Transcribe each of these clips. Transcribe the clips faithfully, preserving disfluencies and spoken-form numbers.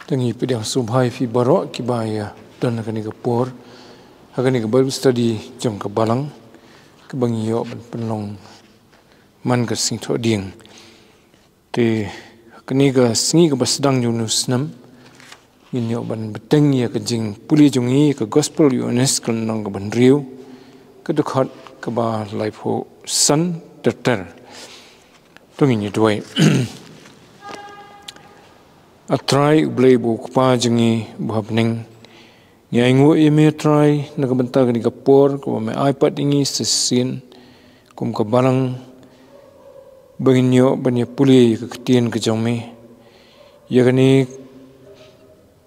Te ngi pdiang sngewbha ïa phi baroh kiba ïa don ha kane ka por ha kane ka Bible study jong ka Balang kaba ngi ïoh ban pynlong man ka Sngi Thohdieng. Te ha kane ka sngi kaba sdang jong une u snem ngin ïoh ban bteng ïa ka jingpule jong ngi ïa ka Gospel u Ïoannis ka lynnong kaba hynriew, ka dkhot kaba laiphew san ter ter. To ngin ïa duwai. A Trai U Blei uba u Kpa jong ngi uba ha bneng, ngi ainguh ïa me Trai na ka bynta kane ka por kaba me ai pat ïa ngi sa shisien kum ka Balang ba ngin ïoh ban ïa pule ïa ka ktien ka jong me, ïa kane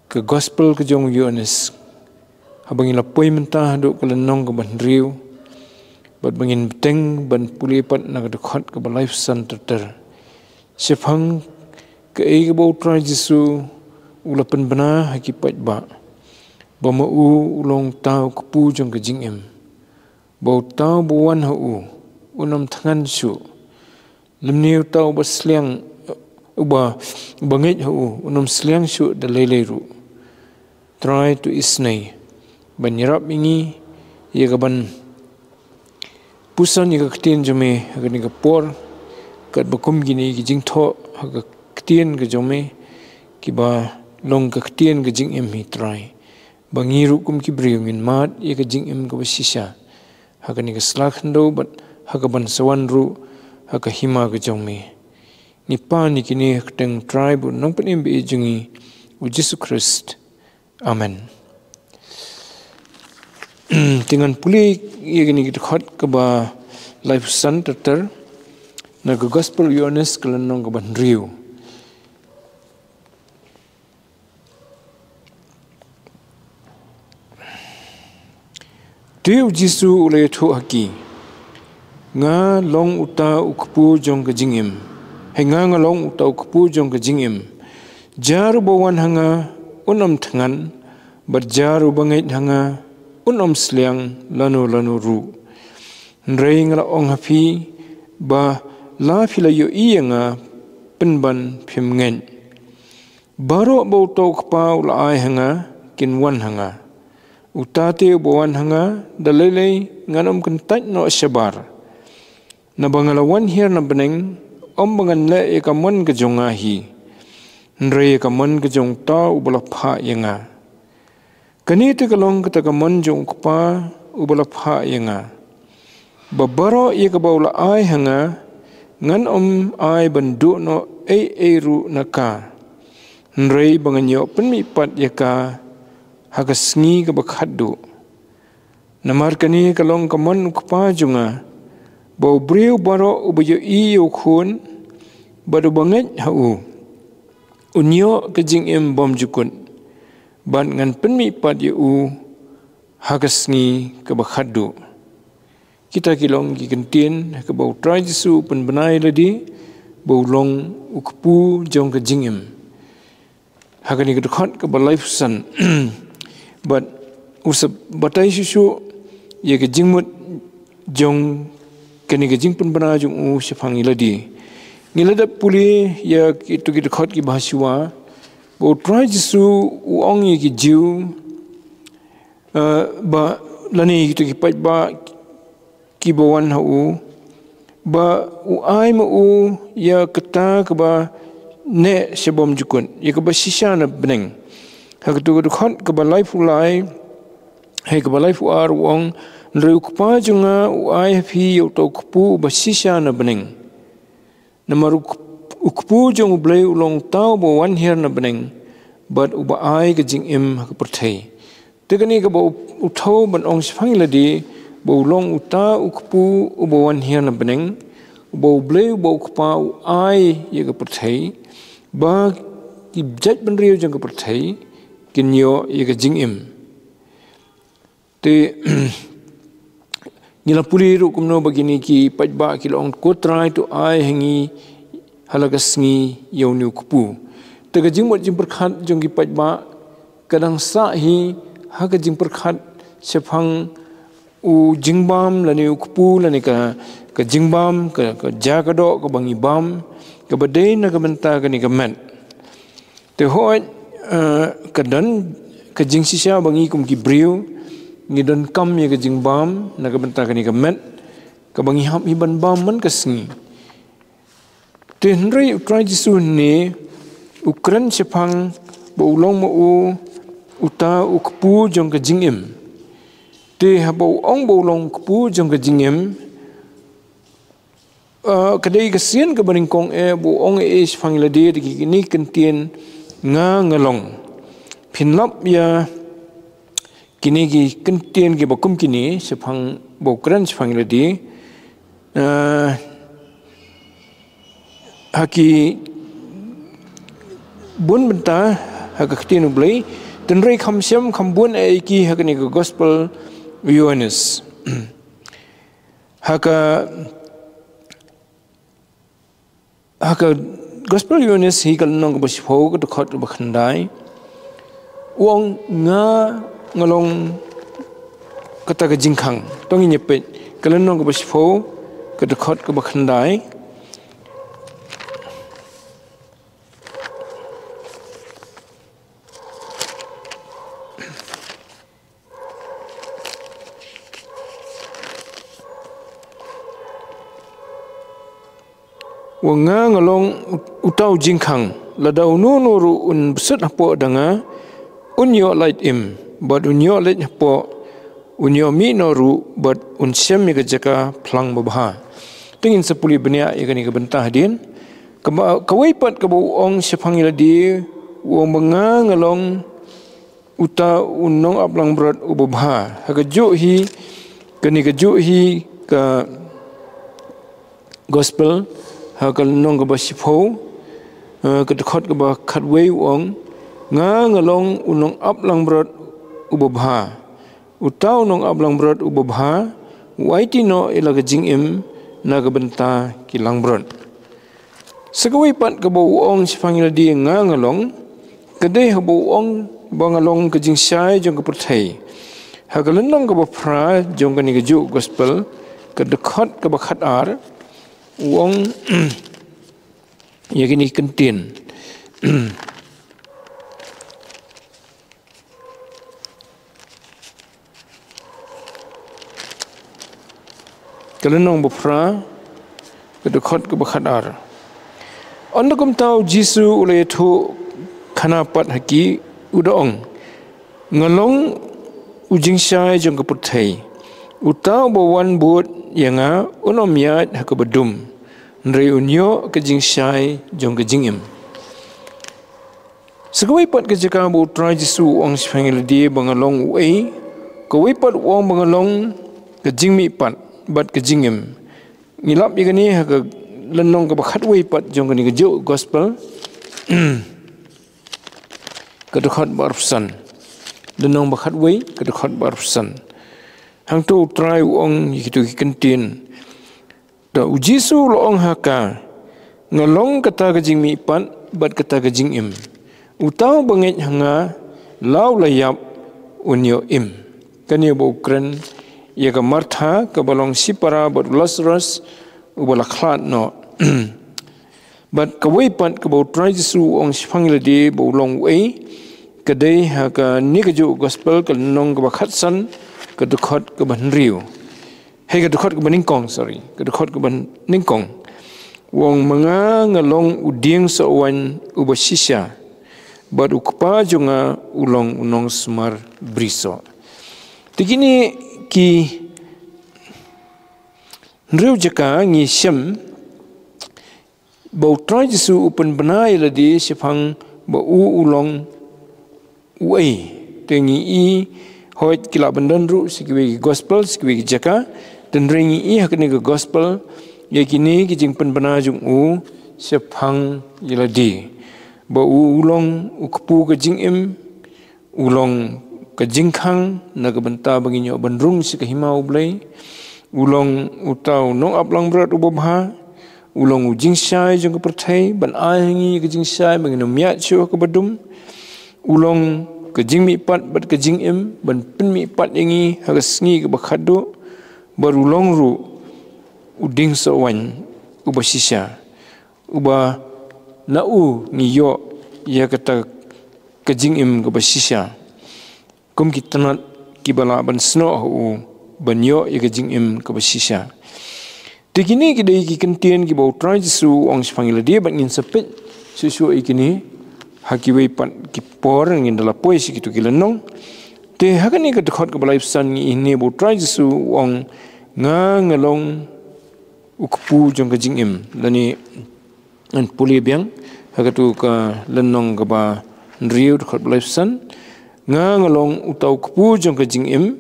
ka Gospel ka jong u Ïoannis, haba ngi la poi mynta haduh ka lynnong kaba hynriew bad ba ngin bteng ban pule pat na ka dkhot kaba laiphew san ter ter. Shaphang kaei kaba u Trai Jisu u la pynbna ha ki paidbah ba ma u u long uta u kpu jong ka jingim, ba uta uba wan ha u un ym thngan shuh, lymne uta uba sliang, uba, uba ngeit ha u un ym sliang shuh da lei lei ruh. Trai, to isynei ban ïarap ïa ngi ïa ka ban puson ïa ka ktien jong me ha kane ka por, katba kum kine ki jingthoh ha ka ktien ka jong me kiba long ka ktien ka jingim hi Trai, ba ngi ruh kum ki briew ngin mad ïa ka jingim kaba shisha ha kane ka sla khyndew bad ha ka ban sa wan ruh ha ka hima ka jong me. Ngi pan ïa kine ha ka kyrteng u Trai bad u Nongpynim ba ïeit jong ngi, u Jisu Khrist. Amen. Te ngan pule ïa kane ka dkhot kaba laiphew san ter ter na ka Gospel u Ïoannis ka lynnong kaba hynriew. Te u Jisu u la ïathuh ha ki, nga long uta u kpu jong ka jingim. Hei, nga nga long uta u kpu jong ka jingim. Jar uba wan ha nga un ym thngan, bad jar uba ngeit ha nga un ym sliang lano lano ruh. Hynrei nga la ong ha phi ba la phi la ïohi ïa nga pynban phim ngeit. Baroh ba uta u Kpa u la ai ha nga kin wan ha nga. Uta te uba wan ha nga, da lei lei ngan ym kyntait noh shabar. Naba nga la wan hiar na bneng, ym ba ngan leh ïa ka mon ka jong nga hi, hynrei ïa ka mon ka jong uta uba la phah ïa nga. Kane te ka long kata ka mon jong u Kpa uba la phah ïa nga, ba baroh ïa kaba u la ai ha nga, ngan ym ai ban duh noh ei ei ruh na ka, hynrei ba ngan ïoh pynmihpat ïa ka ha ka sngi kaba khatduh. Namar kane ka long ka mon u Kpa jong nga, ba u briew baroh uba ïohi ïa u Khun bad uba ngeit ha u, un ïoh ka jingim bymjukut, bad ngan pynmihpat ïa u ha ka sngi kaba khatduh. Kita ki long ki kyntien ha kaba u Trai Jisu u pynbna ïa lade ba u long u kpu jong ka jingim ha kane ka dkhot kaba laiphew san. Bad u sa batai shuh shuh ïa ka jingmut jong kane ka jingpynbna jong u shaphang ïa lade. Ngi la dep pule ïa kito ki dkhot kiba ha shuwa ba u Trai Jisu u ong ïa ki Jiw, eh, ba lane kito ki paidbah kiba wan ha u, ba u ai ma u ïa kata kaba neh sha bymjukut, ïa kaba shisha na bneng. Ha kato ka dkhot kaba laiphew lai, hei kaba laiphew ar u ong, hynrei u Kpa jong nga u ai ha phi ïa uta u kpu uba shisha na bneng. Namar u kp-, u kpu jong U Blei u long uta uba wan hiar na bneng, bad uba ai ka jingim ha ka pyrthei. Te kane kaba u, u thew ban ong shaphang ïa lade, ba u long uta u kpu uba wan hiar na bneng, uba U Blei uba u Kpa u ai ïa ka pyrthei, ba ki jait bynriew jong ka pyrthei kin ïoh ïa ka jingim. Te ngi la pule ruh kumno ba kine ki paidbah ki la ong, ko Trai, to ai ha ngi ha la ka sngi ïa une u kpu. Te ka jingmut jingpyrkhat jong ki paidbah ka dang sah hi ha ka jingpyrkhat shaphang u jingbam lane u kpu lane ka, ka jingbam, ka, ka ja ka doh kaba ngi bam, kaba dei na ka bynta kane ka met. Te hooid, eh, ka don ka jingshisha ba ngi kum ki briew ngi donkam ïa ka jingbam na ka bynta kane ka met kaba ngi hap hi ban bam man ka sngi. Te hynrei U Trai Jisu hangne u kren shaphang ba u long ma u uta u kpu jong ka jingim. Te haba u ong ba u long u kpu jong ka jingim, eh, ka dei ka sien kaba nyngkong eh ba u ong eh shaphang ïa lade da kine ki kyntien, nga nga long. Phin lap ïa kine ki kyntien kiba kum kine shaphang ba u kren shaphang ïa lade. Eh, ha ki bun bynta ha ka ktien U Blei, hynrei kham shem kham bun eh ki ha kane ka Gospel u Ïoannis. Ha ka, ha ka Gospel u Ïoannis hi ka lynnong kaba shiphew ka dkhot kaba khyndai. U ong nga nga long kata ka jingkhang. To ngin ïa peit ka lynnong kaba shiphew ka dkhot kaba khyndai. Wa nga nga long uta u jingkhang, lada uno uno ruh un bsut hapoh da nga, un ïoh lait im, bad un ïoh leit hapoh, un ïoh mih noh ruh, bad un shem ïa ka jaka phlang babha. Te ngin sa pule bniah ïa kane ka bynta hadien. Kaba, kawei pat kaba u ong shaphang ïa lade, u ong ba nga nga long uta u nongaplangbrot uba bha. Ha kajuh hi, kane kajuh hi ka Gospel, ha ka lynnong kaba shiphew, eh, ka dkhot kaba khatwei u ong, nga nga long u nongaplangbrot uba bha. Uta u nongaplangbrot uba bha u aiti noh ïa la ka jingim na ka bynta ki langbrot. Sa kawei pat kaba u ong shaphang ïa lade nga nga long, ka dei haba u ong ba nga long ka jingshai jong ka pyrthei. Ha ka lynnong kaba phra jong kane kajuh Gospel, ka dkhot kaba khatar, u ong ïa kine ki kyntien. Ka lynnong ba phra, ka dkhot kaba khatar. Ynda kumta u Jisu u la ïathuh khana pat ha ki, u da ong, nga long u jingshai jong ka pyrthei. Uta uba wan bud ïa nga un ym ïaid ha kaba dum, hynrei un ïoh ka jingshai jong ka jingim. Sa kawei pat ka jaka ba u Trai Jisu u ong shaphang ïa lade ba nga long uei, kawei pat u ong ba nga long ka jingmihpat bad ka jingim. Ngi lap ïa kane ha ka lynnong kaba khatwei pat jong kane kajuh Gospel. Ka dkhot ba arphew san. Lynnong ba khatwei, ka dkhot ba arphew san. Hangto u Trai u ong ïa kito ki kyntien. Te u Jisu u la ong ha ka, nga long kata ka jingmihpat bad kata ka jingim. Uta uba ngeit ha nga, la u la ïap, un ïoh im. Kane ba u kren ïa ka Martha kaba long shipara bad u Lasaros uba la khlad noh. Bad kawei pat kaba u Trai Jisu u ong shaphang ïa lade ba u long uei, ka dei ha kane kajuh Gospel ka lynnong kaba khatsan, ka dkhot kaba hynriew. Hei, ka dkhot kaba nyngkong, sorry. Ka dkhot kaba nyngkong. U ong ma nga nga long u dieng soh waiñ uba shisha. Bad u Kpa jong nga u long u nongsumar brisoh. Te kine ki hynriew jaka ngi shem ba u Trai Jisu u pynbna ïa lade shaphang ba u u long uei. Te ngi i, hooid ki lah ban don ruh sa kiwei ki Gospel, sa kiwei ki jaka, hynrei ngi i ha kane ka Gospel ïa kine ki jingpynbna jong u shaphang ïa lade. Ba u u long u kpu ka jingim, u long ka jingkhang na ka bynta ba ngin ïoh ban rung sha ka hima U Blei. U long uta u nongaplangbrot uba bha. U long u jingshai jong ka pyrthei, ban ai ha ngi ka jingshai ba ngin ym ïaid shuh ha kaba dum. U long ka jingmihpat bad ka jingim, ban pynmihpat ïa ngi ha ka sngi kaba khatduh. Bad u long ruh u dieng soh waiñ uba shisha, uba na u ngi ïoh ïa kata ka jingim kaba shisha, kum ki tnat kiba lah ban snoh ha u ban ïoh ïa ka jingim kaba shisha. Te kine ki dei ki kyntien kiba U Trai Jisu u ong shaphang ïa lade, bad ngin sa peit shuh shuh ïa kine ha kiwei pat ki por ngin da la poi sha kito ki lynnong. Te ha kane ka dkhot kaba laiphew san ngi ïohi ne ba U Trai Jisu u ong, "Nga nga long u kpu jong ka jingim." Lane ngan pule biang ha katu ka lynnong kaba hynriew, dkhot ba laiphew san, "Nga nga long uta u kpu jong ka jingim,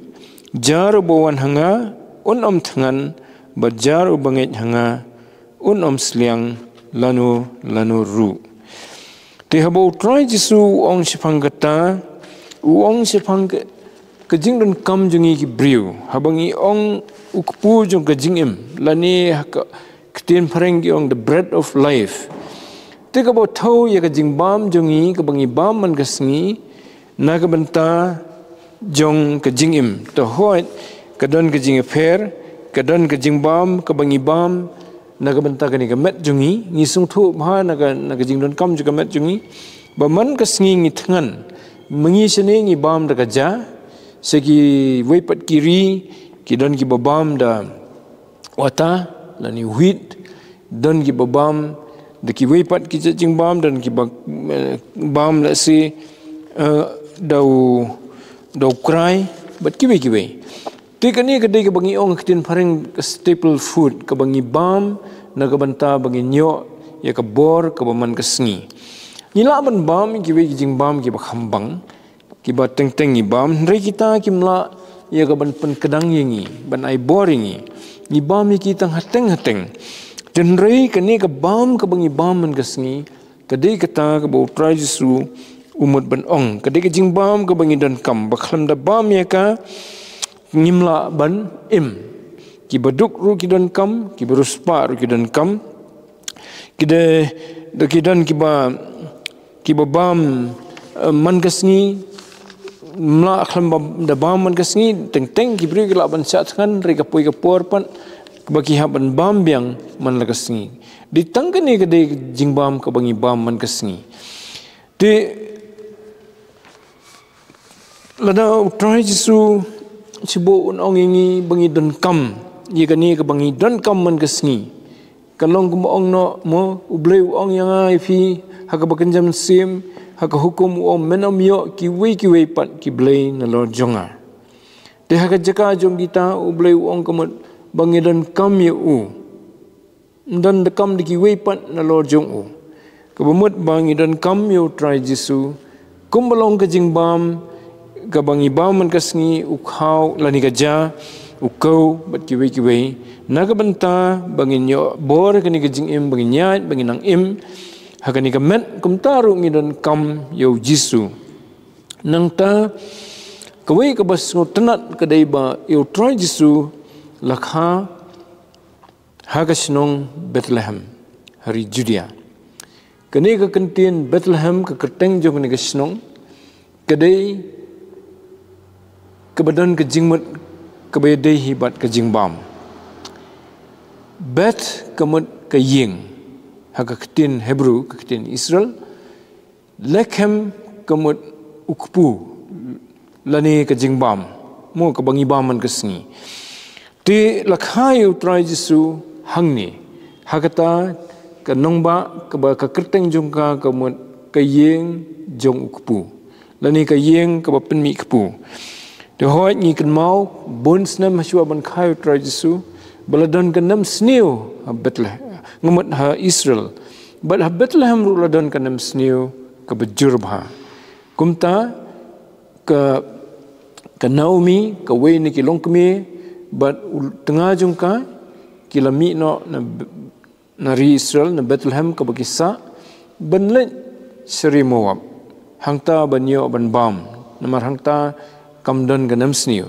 jar uba wan ha nga un ym thngan, bad jar uba ngeit ha nga un ym sliang lano lano ruh." Te haba U Trai Jisu u ong shaphang kata, u ong shaphang ka, ka jingdonkam jong ngi ki briew, haba ngi ong u kpu jong ka jingim, lane ha ka ktien phareng ki ong the bread of life. Te kaba thew ïa ka jingbam jong ngi kaba ngi bam man ka sngi na ka bynta jong ka jingim. Te hooid, ka don ka jingïapher, ka don ka jingbam kaba ngi bam na ka bynta kane ka met jong ngi, ngi sngewthuh bha na ka, na ka jingdonkam jong ka met jong ngi, ba man ka sngi ngi thngan, ma ngi shane ngi bam da ka ja, sha kiwei pat ki ri ki don kiba bam da wata, lane wheat, don kiba bam da kiwei pat ki jait jingbam, don kiba, eh, bam, let's say, eh, da u, da u krai, bad kiwei kiwei. Te kane ka dei kaba ngi ong ha ktien phareng ka staple food, kaba ngi bam na ka bynta ba ngin ïoh ïa ka bor kaba man ka sngi. Ngi lah ban bam ïa kiwei ki jingbam kiba khambang, kiba teng teng ngi bam, hynrei kita kim lah ïa ka ban pynkdang ïa ngi, ban ai bor ïa ngi. Ngi bam ïa ki tang hateng hateng. Te hynrei kane ka bam kaba ngi bam man ka sngi, ka dei kata kaba U Trai Jisu u mut ban ong, ka dei ka jingbam kaba ngi donkam, ba khlem da bam ïa ka ngim lah ban im. Kiba duk ruh ki donkam, kiba riewspah ruh ki donkam. Ki de, de ki don kiba, kiba bam, eh, man ka sngi, ym lah khlem ba, da bam man ka sngi, teng teng ki briew ki lah ban shah thngan, hynrei ka poi ka por pat ba ki hap ban bam biang man la ka sngi. Dei tang kane ka dei ka jingbam kaba ngi bam man ka sngi. Te lada U Trai Jisu shibun un ong ïa ngi ba ngi donkam ïa kane kaba ngi donkam man ka sngi, ka long kumba ong noh mo, U Blei u ong ïa nga, ïa phi, ha kaba kynja mynsiem, ha ka hukum u ong, men ym ïoh kiwei kiwei pat ki blei nalor jong nga. Te ha ka jaka jong kita, U Blei u ong ka mut ba ngi donkam ïa u. Ym don da kam da kiwei pat nalor jong u. Kaba mut ba ngi donkam ïa U Trai Jisu, kumba long ka jingbam kaba ngi bam man ka sngi, u khaw lane ka ja, u kew bad kiwei kiwei, na ka bynta ba ngin ïoh bor kane ka jingim, ba ngin ïaid, ba ngin nang im ha kane ka met. Kumta ruh ngi donkam ïa U Jisu. Nangta kawei kaba sngewtynnat ka dei ba ïa U Trai Jisu la kha ha ka shnong Bethlehem, ha ri Judia. Kane ka kyntien Bethlehem, ka kyrteng jong kane ka shnong, ka dei kaba don ka jingmut kaba ïadei hi bad ka jingbam. Beth ka mut ka ïing ha ka ktien Hebru, ka ktien Israel. Lehem ka mut u kpu lane ka jingbam, mo, kaba ngi bam man ka sngi. Te la kha ïa U Trai Jisu hangne ha kata ka nongbah kaba ka kyrteng jong ka ka mut ka ïing jong u kpu, lane ka ïing kaba pynmih kpu. Te hooid, ngi kynmaw bun snem hashwa ban kha ïa U Trai Jisu ba la don ka nemsniew ha Bethlehem, nga mut ha Israel. Bad ha Bethlehem ruh la don ka nemsniew kaba jur bha. Kumta ka, ka Naomi, kawei na ki longkmie, bad u tnga jong ka, ki la mih noh na, na ri Israel, na Bethlehem kaba ki sah, ban leit sha ri Moab, hangta ban ïoh ban bam, namar hangta kam don ka nemsniew.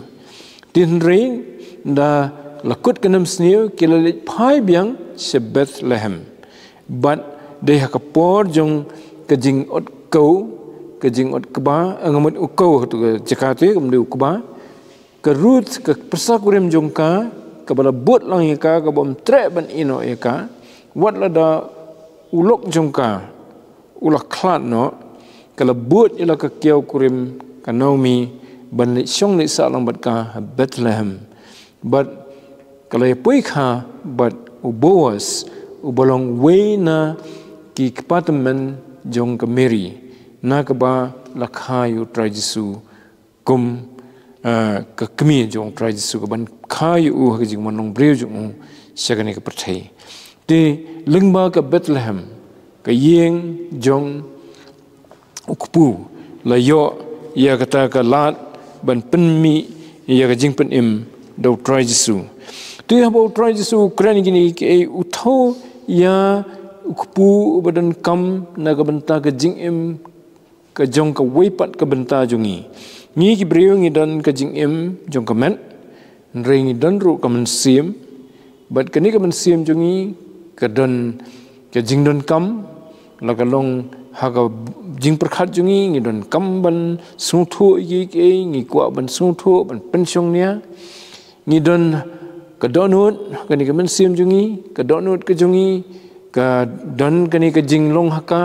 Te hynrei da la kut ka nemsniew, ki la leit phai biang sha Bethlehem. Bad dei ha ka por jong ka jingot kew, ka jingot kba, eh, nga mut u kew ha katu ka jaka te, kam dei u kba. Ka Ruth, ka pyrsa kurim jong ka, kaba la bud lang ïa ka, kaba ym treh ban ïehnoh ïa ka, wat lada u lok jong ka u la khlad noh, ka la bud ïa la ka kiaw kurim ka Naomi ban leit shong leit sah lang bad ka ha Bethlehem. Bad ka la ïapoi kha bad u Boas, uba long uwei na ki kpa tymmen jong ka Mary, na kaba la kha ïa u Trai Jisu kum, ah, ka kmie jong u Trai Jisu, kaban kha ïa u ha ka jingwan long briew jong u sha kane ka pyrthei. Te lyngba ka Bethlehem, ka ïing jong u kpu, la ïoh ïa kata ka lad ban pynmih ïa ka jingpynim da u Trai Jisu. Te haba u Trai Jisu u kren ïa kine kiei, u thew ïa u kpu uba donkam na ka bynta ka jingim ka jong kawei pat ka bynta jong ngi. Ngi ki briew ngi don ka jingim jong ka met, hynrei ngi don ruh ka mynsiem. Bad kane ka mynsiem jong ngi ka don ka jingdonkam, la ka long ha ka jingpyrkhat jong ngi, ngi donkam ban sngewthuh ïa kiei kiei, ngi kwah ban sngewthuh, ban pynshongnia. Ngi don ka dohnud, kane ka mynsiem jong ngi, ka dohnud ka jong ngi, ka don kane ka jinglong ha ka,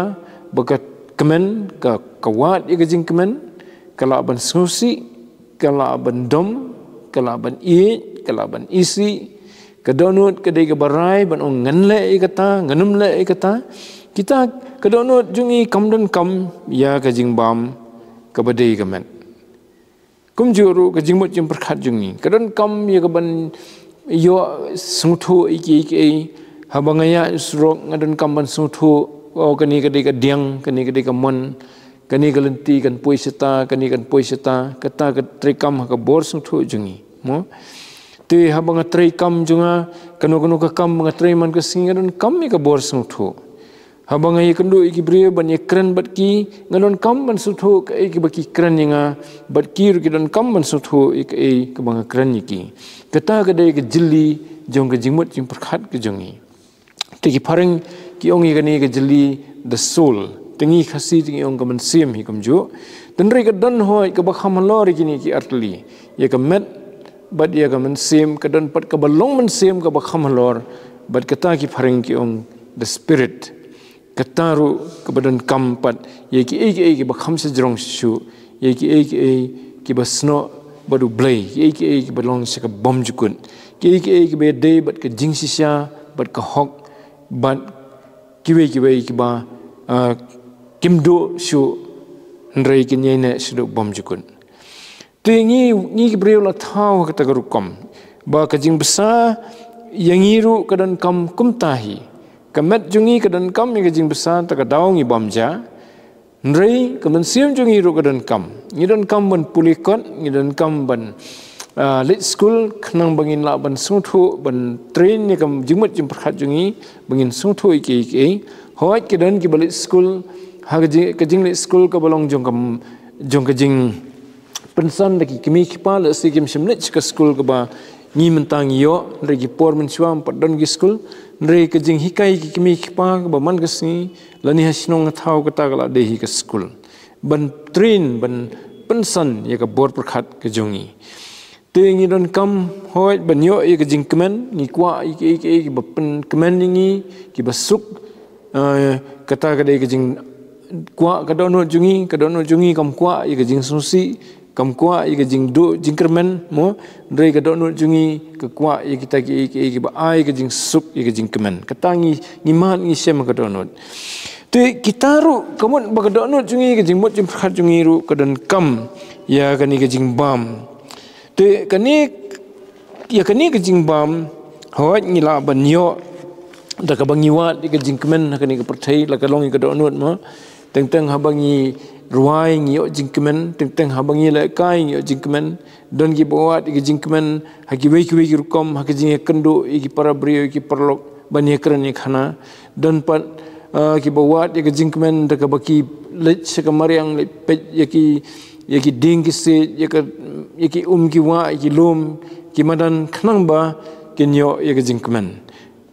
ba ka kmen, ka, ka wad ïa ka jingkmen, ka lah ban sngewsih, ka lah ban dom, ka lah ban ïeit, ka lah ban isih, ka dohnud ka dei kaba rai ban ong ngan leh ïa kata, ngan ym leh ïa kata. Kita ka dohnud jong ngi kam donkam ïa ka jingbam kaba dei ka met. Kumjuh ruh ka jingmut jingpyrkhat jong ngi ka donkam ïa kaban ïoh sngewthuh ïa kiei kiei. Haba nga ïaid surok nga donkam ban sngewthuh, oh, kane ka dei ka diang, kane ka dei ka mon, kane ka lynti kan poi shata, kane kan poi shata. Kata ka treikam ha ka bor sngewthuh jong ngi, mo. Te haba nga treikam jong nga, kano kano ka kam ba nga trei man ka sngi, nga donkam ïa ka bor sngewthuh. Haba nga ïakynduh ïa ki briew ban ïakren bad ki, nga donkam ban sngewthuh kaei kaba ki kren ïa nga, bad ki ruh ki donkam ban sngewthuh ïa kaei kaba nga kren ïa ki. Kata ka dei ka jylli jong ka jingmut jingpyrkhat ka jong ngi. Te ki phareng ki ong ïa kane ka jylli the soul. Te ngi Khasi te ngi ong ka mynsiem hi kumjuh. Hynrei ka don hooid kaba kham halor ïa kine ki artylli. Ïa ka met bad ïa ka mynsiem, ka don pat kaba long mynsiem kaba kham halor. Bad kata ki phareng ki ong the spirit. Kata ruh kaba donkam pat ïa kiei kiei kiba kham shajrong shuh shuh, ïa kiei kiei kiba snoh bad U Blei, kiei kiei kiba long sha ka bymjukut, kiei kiei kiba ïadei bad ka jingshisha bad ka hok, bad kiwei kiwei kiba, ah, kim duh shuh, hynrei kin ïaineh shaduh bymjukut. Te ngi, ngi ki briew la thaw ha kata ka rukom ba ka jingbsa ïa ngi ruh ka donkam kumta hi. Ka met jong ngi ka donkam ïa ka jingbsa, ta ka daw ngi bam ja. Hynrei ka mynsiem jong ngi ruh ka donkam. Ngi donkam ban pule kot, ngi donkam ban, ah, leit skul, khnang ba ngin lah ban sngewthuh, ban train ïa ka jingmut jingpyrkhat jong ngi, ba ngin sngewthuh ïa kiei kiei. Hooid, ki don kiba leit skul ha ka jing, ka jingleit skul kaba long jong ka, jong ka jing pynsan da ki kmie ki kpa, lehse kim shym leit sha ka skul kaba ngi mynta ngi ïoh, hynrei ki por mynshuwa ym pat don ki skul, hynrei ka jinghikai ki kmie ki kpa kaba man ka sngi, lane ha shnong ha thaw, kata ka la dei hi ka skul. Ban train, ban pynsan ïa ka bor pyrkhat ka jong ngi. Te ngi donkam hooid ban ïoh ïa ka jingkmen, ngi kwah ïa kiei kiei kiba pynkmen ïa ngi, kiba suk, eh, kata ka dei ka jingkwah ka dohnud jong ngi, ka dohnud jong ngi kam kwah ïa ka jingsngewsih, kam kwah ïa ka jingduh jingkyrmen, mo, hynrei ka dohnud jong ngi ka kwah ïa kita kiei kiei kiba ai ka jingsuk ïa ka jingkmen. Kata ngi, ngi mad ngi shem ka dohnud. Te kita ruh, ka mut ba ka dohnud jong ngi, ka jingmut jingpyrkhat jong ngi ruh ka donkam ïa kane ka jingbam. Te kane, ïa kane ka jingbam, hooid ngi lah ban ïoh da kaba ngi wad ïa ka jingkmen ha kane ka pyrthei, la ka long ïa ka dohnud, mo. Teng teng haba ngi rwai ngi ïoh jingkmen, teng teng haba ngi lehkai ngi ïoh jingkmen. Don kiba wad ïa ka jingkmen ha kiwei kiwei ki rukom, ha ka jingïakynduh ïa ki para briew, ïa ki paralok ban ïakren ïakhana. Don pat, ah, kiba wad ïa ka jingkmen da kaba ki leit sha ka mariang, leit peit ïa ki, ïa ki dieng ki siej, ïa ka, ïa ki um ki wah, ïa ki lum ki madan, khnang ba kin ïoh ïa ka jingkmen.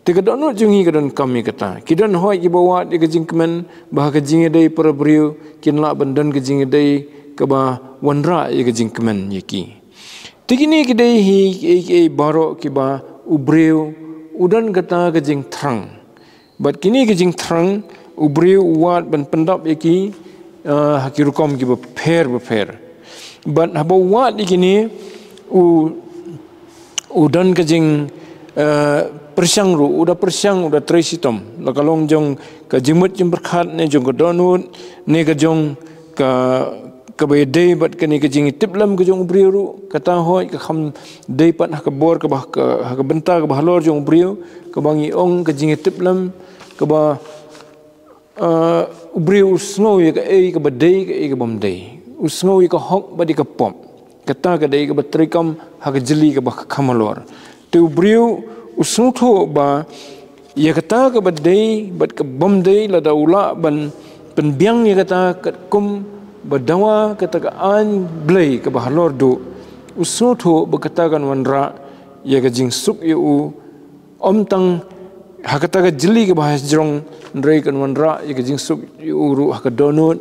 Te ka dohnud jong ngi ka donkam ïa kata. Ki don hooid kiba wad ïa ka jingkmen ba ha ka jingïadei para briew kin lah ban don ka jingïadei kaba wanrah ïa ka jingkmen ïa ki. Te kine ki dei hi kiei kiei baroh kiba u briew u don kata ka jingthrang. Bad kine ki jingthrang u briew u wad ban pyndap ïa ki, uh, ha ki rukom kiba pher ba pher. Bad haba u wad ïa kine u u don ka jing uh, pyrshang ruh, u da pyrshang, u da trei shitom. La ka long jong ka jingmut jingpyrkhat ne jong ka dohnud ne ka jong ka kaba ïadei bad kane ka jingïatiplem ka jong u briew ruh, kata hoi ka kham dei pat ha ka bor kaba ka, ha ka bynta kaba halor jong u briew, kaba ngi ong ka jingïatiplem, kaba uh, u briew u sngew ïa kaei kaba dei, kaei kabym dei. U sngew ïa ka hok bad ïa ka pop. Kata ka dei kaba treikam ha ka jylli kaba kham halor. Te u briew u sngewthuh ba ïa kata kaba dei bad kabym dei, lada u lah ban pynbiang ïa kata katkum ba dawa kata ka aiñ Blei kaba halor duh, u sngewthuh ba kata kan wanrah ïa ka jingsuk ïa u, ym tang ha kata ka jylli kaba hajrong, hynrei kan wanrah ïa ka jingsuk ïa u ruh ha ka dohnud,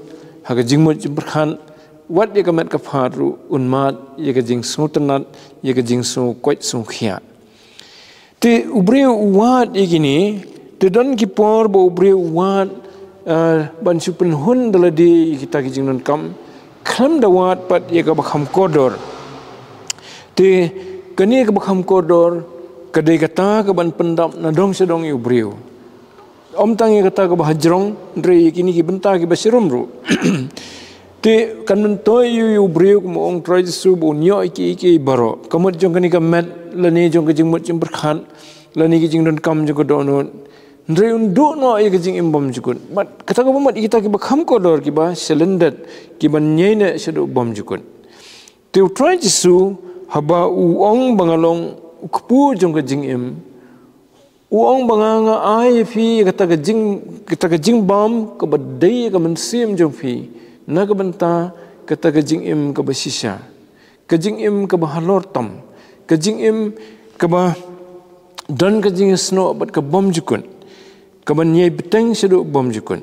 ha ka jingmut jingpyrkhat, wat ïa ka met ka phad ruh un mad ïa ka jingsngewtynnat, ïa ka jingsngewkoit sngewkhiah. Te u briew u wad ïa kine, te don ki por ba u briew u wad, uh, ban shu pynhun da lade ïa kita ki jingdonkam, khlem da wad pat ïa kaba kham kordor. Te kane kaba kham kordor ka dei kata kaban pyndap na dong sha dong ïa u briew. Ym tang ïa kata kaba hajrong, hynrei ïa kine ki bynta kiba sharum ruh. Te kan myntoi ïa u briew, kum u ong Trai Jisu, ba un ïoh ïa kiei kiei baroh. Ka mut jong kane ka met, lane jong ka jingmut jingpyrkhat, lane ki jingdonkam jong ka dohnud. Hynrei un duh noh ïa ka jingim bymjukut. Bad kata kaba mut ïa kita kiba kham kordor, kiba shalyndet, kiba ñiei ne shaduh bymjukut. Te u Trai Jisu, haba u ong ba nga long u kpu jong ka jingim, u ong ba nga, nga ai ïa phi kata ka jing, kata ka jingbam kaba dei ka mynsiem jong phi, na ka bynta kata ka jingim kaba shisha, ka jingim kaba halor tam, ka jingim kaba don ka jingïasnoh bad ka bymjukut, kaba ñiei bteng shaduh bymjukut.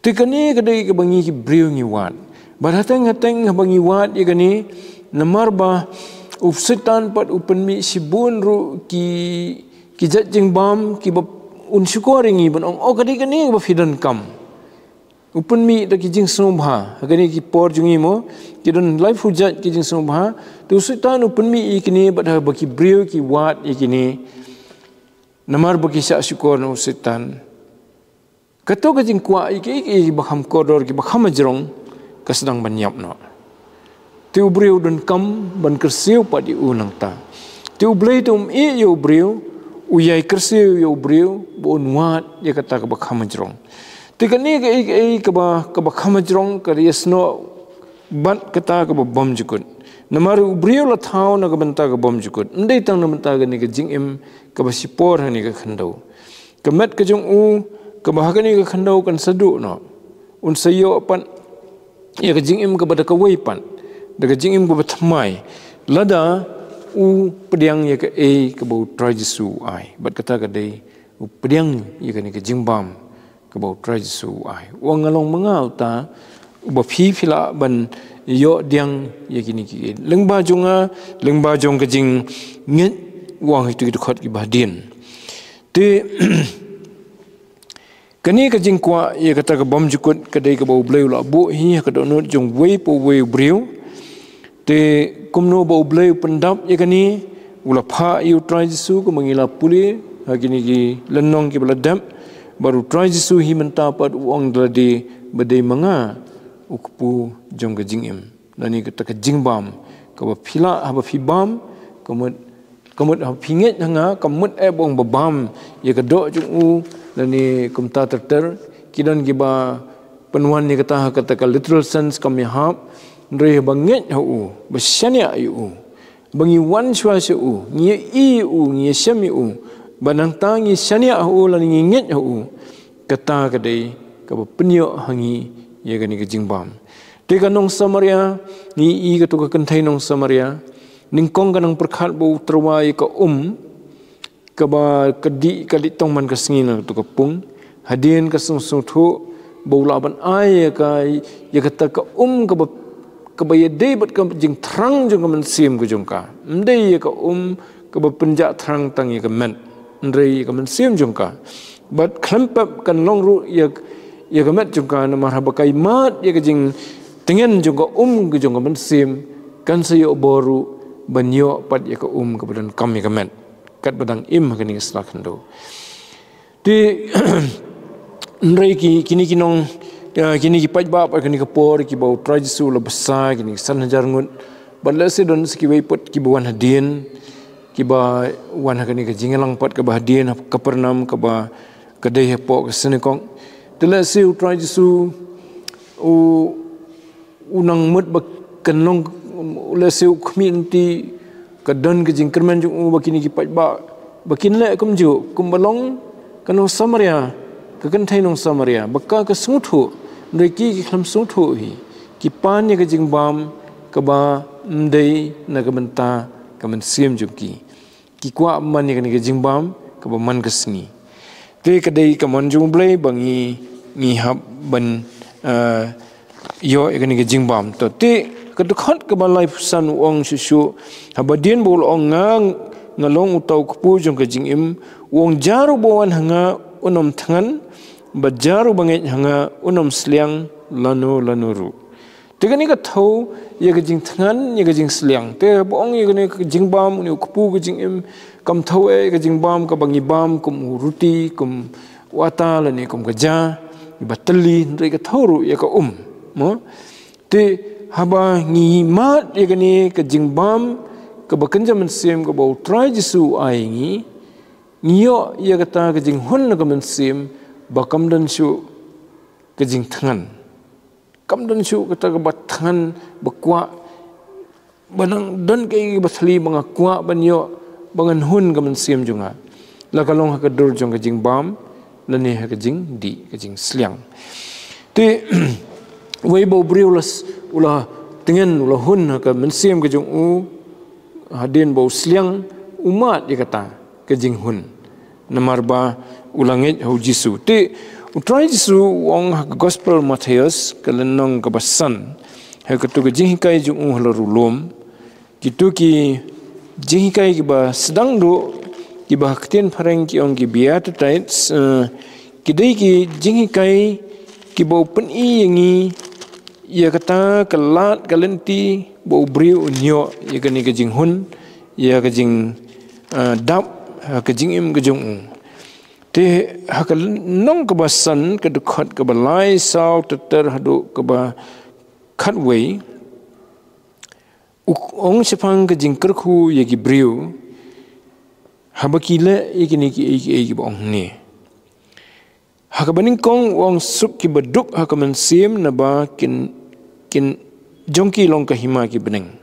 Te kane ka dei kaba ngi ki briew ngi wad. Bad hateng hateng haba ngi wad ïa kane, namar ba u Soitan pat u pynmih shibun ruh ki, ki jait jingbam kiba un shukor ïa ngi ban ong, oh, ka dei kane kaba phi donkam. U pynmih da ki jingsngewbha, ha kane ki por jong ngi mo, ki don laiphew jait ki jingsngewbha. Te u Soitan u pynmih ïa kine bad haba ki briew ki wad ïa kine, namar ba ki shah shukor na u Soitan. Kato ka jingkwah ïa kiei kiei kiba kham kordor, kiba kham hajrong, ka sdang ban ïap noh. Te u briew u donkam ban kyrsiew pat ïa u nangta. Te U Blei te um ïeh ïa u briew, u ïai kyrsiew ïa u briew ba un wad ïa kata kaba kham hajrong. Te kane kaei kaei kaba, kaba kham hajrong ka ïasnoh bad kata kaba bymjukut. Namar u briew la thaw na ka bynta ka bymjukut, ym dei tang na ka bynta kane ka jingim kaba shipor ha kane ka khyndew. Ka met ka jong u kaba ha kane ka khyndew kan sa duh noh. Un sa ïoh pat ïa ka jingim kaba da kawei pat, da ka jingim kaba thymmai, lada u pdiang ïa kaei kaba U Trai Jisu u ai. Bad kata ka dei, u pdiang ïa kane ka jingbam kaba U Trai Jisu u ai. U ong, nga long ma nga uta uba phi, phi lah ban ïoh pdiang ïa kine kiei. Lyngba jong nga, lyngba jong ka jingngeit, u ong ha kito ki dkhot kiba hadien. Te kane ka jingkwah ïa kata ka bymjukut ka dei kaba U Blei u la buh hi ha ka dohnud jong uwei pa uwei u briew. Te kumno ba U Blei u pyndap ïa kane, u la phah ïa U Trai Jisu, kumba ngi la pule ha kine ki lynnong kiba la dep. Bad U Trai Jisu hi mynta pat u ong da lade ba dei ma nga u kpu jong ka jingim, lane kata ka jingbam kaba phi lah haba phi bam. Ka mut, ka mut haba phi ngeit ha nga, kam mut eh ba ong ba bam ïa ka doh jong u, lane kumta ter ter. Ki don kiba pynwan ïa kata ha kata ka literal sense kam ïahap. Hynrei haba ngeit ha u, ba shaniah ïa u, ba ngi wan shuwa sha u, ngi ïohi ïa u, ngi ïashem ïa u, ba nangta ngi shaniah ha u lane ngi ngeit ha u, kata ka dei kaba pynïoh ha ngi ïa kane ka jingbam. Te ka nong Samaria, ngi ïohi kato ka kynthei nong Samaria, nyngkong ka nang pyrkhat ba u tyrwa ïa ka um kaba ka dih, ka dih tang man ka sngi na kato ka pung. Hadien ka sngewthuh ba u lah ban ai ïa ka, ïa kata ka um kaba, kaba ïadei bad ka jingthrang jong ka mynsiem ka jong ka. Ym dei ïa ka um kaba pynjah thrang tang ïa ka met, hynrei ïa ka mynsiem jong ka. Bad khlem pep kan long ruh ïa, ïa ka met jong ka, namar haba ka ïa mad ïa ka jingtngen jong ka um ka jong ka mynsiem, kan sa ïoh bor ruh ban ïoh pat ïa ka um kaba donkam ïa ka met, katba dang im ha kane ka sla khyndew. Te hynrei ki, kine ki nong, ïa, kine ki paidbah ha kane ka por, kiba U Trai Jisu u la bsa, kine ki san hajar ngut, bad lehse don sa kiwei pat kiba wan hadien, kiba wan ha kane ka jingïalang pat kaba hadien ha Kapernaum, kaba ka dei hapoh ka synagog. Te lehse U Trai Jisu u, u nang mut ba kan long, lehse u khmih lynti, ka don ka jingkyrmen jong u ba kine ki paidbah, ba kin leh kumjuh, kumba long ka nong Samaria, ka kynthei nong Samaria, ba ka, ka sngewthuh, hynrei ki, ki khlem sngewthuh hi, ki pan ïa ka jingbam kaba ym dei na ka bynta ka mynsiem jong ki. Ki kwah man ïa kane ka jingbam kaba man ka sngi. Te ka dei ka mon jong U Blei ba ngi, ngi hap ban, eh, ïoh ïa kane ka jingbam. To te ka dkhot kaba laiphew san u ong shuh shuh, haba dien ba u la ong nga, nga long uta u kpu jong ka jingim, u ong jar uba wan ha nga un ym thngan, bad jar uba ngeit ha nga un ym sliang lano lano ruh. Te kane ka thew ïa ka jingthngan, ïa ka jingsliang. Te ba ong ïa kane ka jingbam, une u kpu ka jingim, kam thew eh ïa ka jingbam kaba ngi bam kum u ruti, kum u ata lane kum ka ja, ba tylli, hynrei ka thew ruh ïa ka um. Mo? Te haba ngi mad ïa kane ka jingbam kaba kynja mynsiem kaba U Trai Jisu u ai ïa ngi, ngi ïoh ïa kata ka jinghun na ka mynsiem ba kam don shuh ka jingthngan. Kam don shuh kata kaba thngan, ba kwah ba nang don kaei kaba thylli ba nga kwah ban ïoh, ba ngan hun ka mynsiem jong nga, la ka long ha ka dur jong ka jingbam lane ha ka jingdih, ka jingsliang. Te wei ba u briew u la s-, u la tngen, u la hun ha ka mynsiem ka jong u, hadien ba u sliang, u mad ïa kata ka jinghun, namar ba u la ngeit ha U Jisu. Te U Trai Jisu u ong ha ka Gospel Mathaios, ka lynnong kaba san, ha katu ka jinghikai jong u halor u lum, kitu ki jinghikai kiba sdang duh, kiba ha ka ktien phareng ki ong ki Beatitudes, eh, ki dei ki jinghikai kiba u pyni ïa ngi ïa kata ka lad ka lynti ba u briew un ïoh ïa kane ka jinghun, ïa ka jing, eh, dap, eh, ka jingim ka jong u. Te ha ka lynnong kaba san, ka dkhot kaba lai, saw, ter ter haduh kaba khatwei, u ong shaphang ka jingkyrkhu ïa ki briew haba ki leh ïa kine kiei kiei kiba ong hangne. Ha kaba nyngkong u ong suk kiba duk ha ka mynsiem naba kin, kin jong ki long ka hima ki bneng.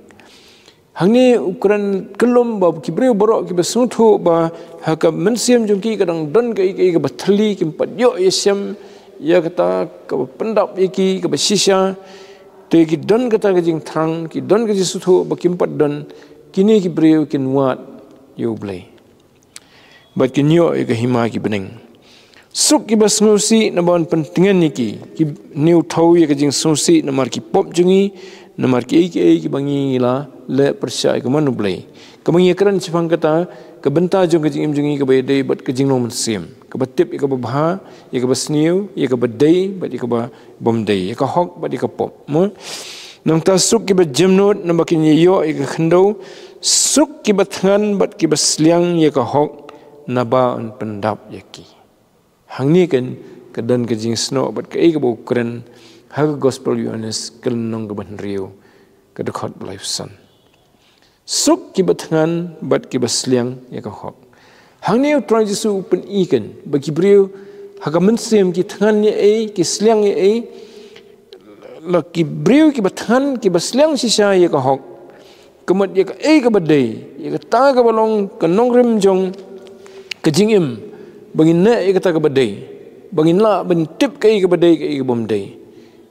Hangne u kren kyllum ba ki briew baroh kiba sngewthuh ba ha ka mynsiem jong ki ka dang don kaei kaei kaba thylli, kim pat ïoh ïashem ïa kata kaba pyndap ïa ki, kaba shisha. Te ki don kata ka jingthrang, ki don ka jingsngewthuh ba kim pat don, kine ki briew kin wad ïa U Blei. Bad kin ïoh ïa ka hima ki bneng. Suk kiba sngewsih naba yn pyntngen ïa ki. Ki niew thaw ïa ka jingsngewsih namar ki pop jong ngi, namar kiei kiei kiba ngi la leh pyrshah ïa ka mon U Blei. Kaba ngi ïa kren shaphang kata, ka bynta jong ka jingim jong ngi kaba ïadei bad ka jinglong mynsiem, kaba tip ïa kaba bha, ïa kaba sniew, ïa kaba dei bad ïa kaba bym dei, ïa ka hok bad ïa ka pop. Mo? Nangta suk kiba jemnud naba kin ïoh ïa ka khyndew, suk kiba thngan bad kiba sliang ïa ka hok naba yn pyndap ïa ki. Hangne kan ka don ka jingsnoh bad kaei kaba u kren ha ka Gospel Ïoannis ka lynnong kaba hynriew, ka dkhot ba laiphew san. Suk kiba thngan bad kiba sliang ïa ka hok. Hangne U Trai Jisu u pyni kan ba ki briew ha ka mynsiem ki thngan ïa ei, ki sliang ïa ei, la ki briew kiba thngan, kiba sliang shisha ïa ka hok, ka mut ïa kaei kaba dei, ïa kata kaba long ka nongrim jong ka jingim, ba ngin leh ïa kata kaba dei, ba ngin lah ban tip kaei kaba dei, kaei kaba ym dei.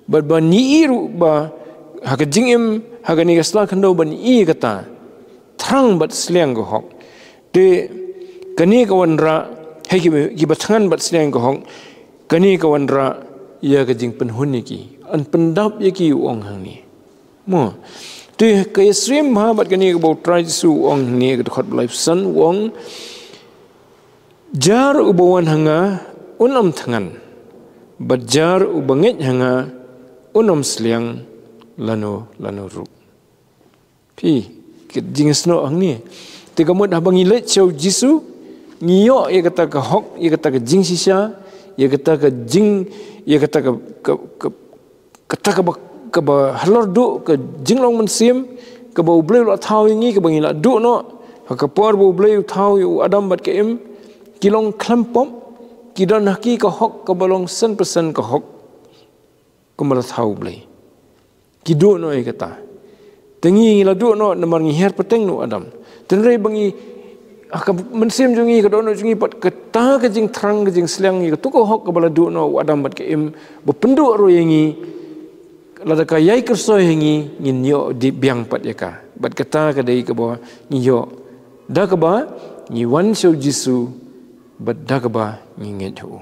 Bad ban ïohi ruh ba ha ka jingim, ha kane ka sla khyndew ban ïohi kata thrang bad sliang ka hok. Te kane ka wanrah, ha ki, kiba thngan bad sliang ka hok, kane ka wanrah ïa ka jingpynhun ïa ki, yn pyndap ïa ki, u ong hangne. Mo. Te ka ïasyriem bha bad kane kaba U Trai Jisu u ong hangne, ka dkhot ba laiphew san, u ong, jar uba wan ha nga un ym thngan, Bad jar uba ngeit ha nga un ym sliang lano lano ruh. Phi, ka jingsnoh hangne. Te ka mut haba ngi leit sha u Jisu, ngi ïoh ïa kata ka hok, ïa kata ka jingshisha, ïa kata ka jing, ïa kata ka, ka, ka, kata kaba, kaba halor duh, ka jinglong mynsiem, kaba U Blei u la thaw ïa ngi, kaba ngi la duh noh, ha ka por ba U Blei u thaw ïa u Adam bad ka Im, ki long khlem pop, ki don ha ki ka hok, kaba long san percent ka hok. Kumba la thaw U Blei. Ki duh noh ïa kata. Te ngi ngi la duh noh namar ngi hiar pateng na u Adam. Te hynrei ba ngi, ha ka mynsiem jong ngi, ka dohnud jong ngi pat kata ka jingthrang, ka jingsliang, ïa kato ka hok kaba la duh noh u Adam bad ka Im, ba pynduh ruh ïa ngi, lada ka ïai kyrsoi ha ngi, ngin ïoh dih biang pat ïa ka. Bad kata ka dei kaba ngi ïoh da kaba ngi wan sha u Jisu, bad da kaba ngi ngeit ha u.